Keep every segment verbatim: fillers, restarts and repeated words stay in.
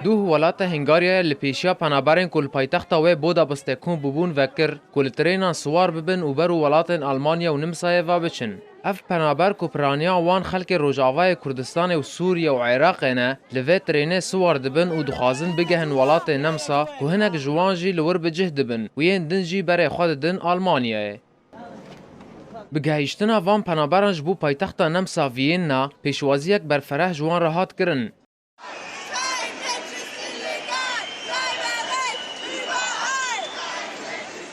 Duh welata Hungaryayê li pêşiya penaberên ku li paytexta wê Budapestê kom bûbûn vekir ku li trênan siwar bibin û ber û welatên Almanya û Nimsayê ve biçin. Ev penaber ku piraniya wan xelkê Rojavayê Kurdistanê û Sûriye û Iraqê ne, li vê trênê siwar dibin û dixwazin bigehin welatê Nemsa ku hinek ji wan jî li wir bi cih dibin û yên din jî berê xwe didin Almanyayê. Bi gehiştina van penaberan ji bo paytexta Nemsa Viyênna, pêşwaziyek berfereh ji wan re hat kirin.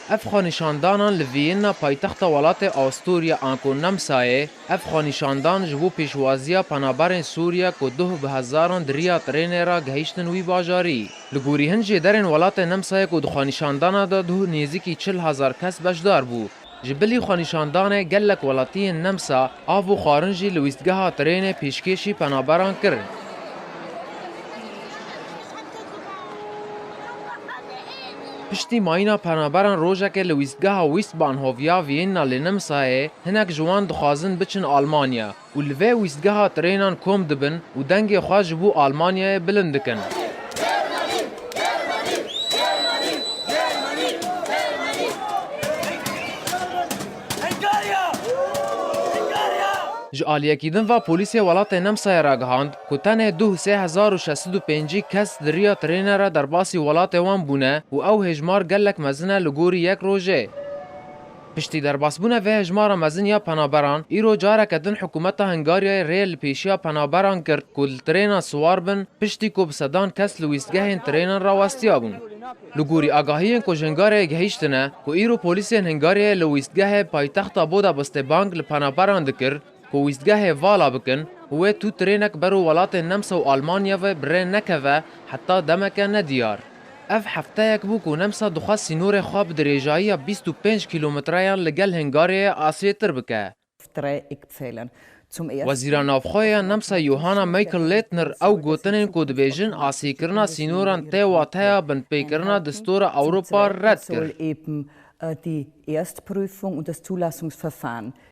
Ev xwenîşandanan li Viyênna paytexta welatê Awusturya anku Nemsayê, ev xwenîşandan ji bo pêşwaziya penaberên Sûriye ku duh bi hezaran di riya trênê re gehiştin wî bajarî. Li gorî hin jêderên welatê Nemsayê ku di xwenîşandana de duh nêzîkî çil hezar kes beşdar bû. Ji bilî xwenîşandanê gelek welatiyên Nemsa av û xwarin jî li wîstgeha trênê pêşkêşî penaberan kir. Piştî mayîna penaberan rojekê li wîstgeha Wîstbahnhof ya Viyênna li Nimsayê hinek ji wan dixwazin biçin Almanya û li vê wîstgeha trênan kom dibin û dengê xwe ji bo Almanyayê bilind dikin. Ji aliyekî din ve polîsê welatê Nemsayê ragihand ku tenê duh sê hezar û şeş sed û pêncî kes di riya trêne re derbasî welatê wan bûne û ew hêjmar gelek mezin e li gorî yek rojê. Piştî derbasbûna vê hejmara mezin ya penaberan, îro careke din hikûmeta Hungaryayê rê li pêşiya penaberan girt ku li trêna siwar bin, piştî ku bi sedan kes li wîstgehên trênan rawestiyabûn. Li gorî agahiyên ku ji Hungaryayê gehîştine, ku îro polîsên Hungaryayê li wîstgehê paytexta Budapestê bang li penaberan dikir, ku wîstgehê vala bikin û wê tu trênek bero welatên Nemsa û Almanya ve bi rê nekeve heta demeke nediyar. Ev hefteyek bû ku Nemsa dixwest sînorê xwe bi dirêjayiya bîst û pênc kîlometreyan li gel Hungaryayê asêtir bike. Wezîra Navxwe ya Nemsa Johanna Michael Leitner ew gotinên ku dibêjin asîkirina sînoran tê wateya binpêkirina destûra Ewropa red kir. Die Erstprüfung und das Zulassungsverfahren.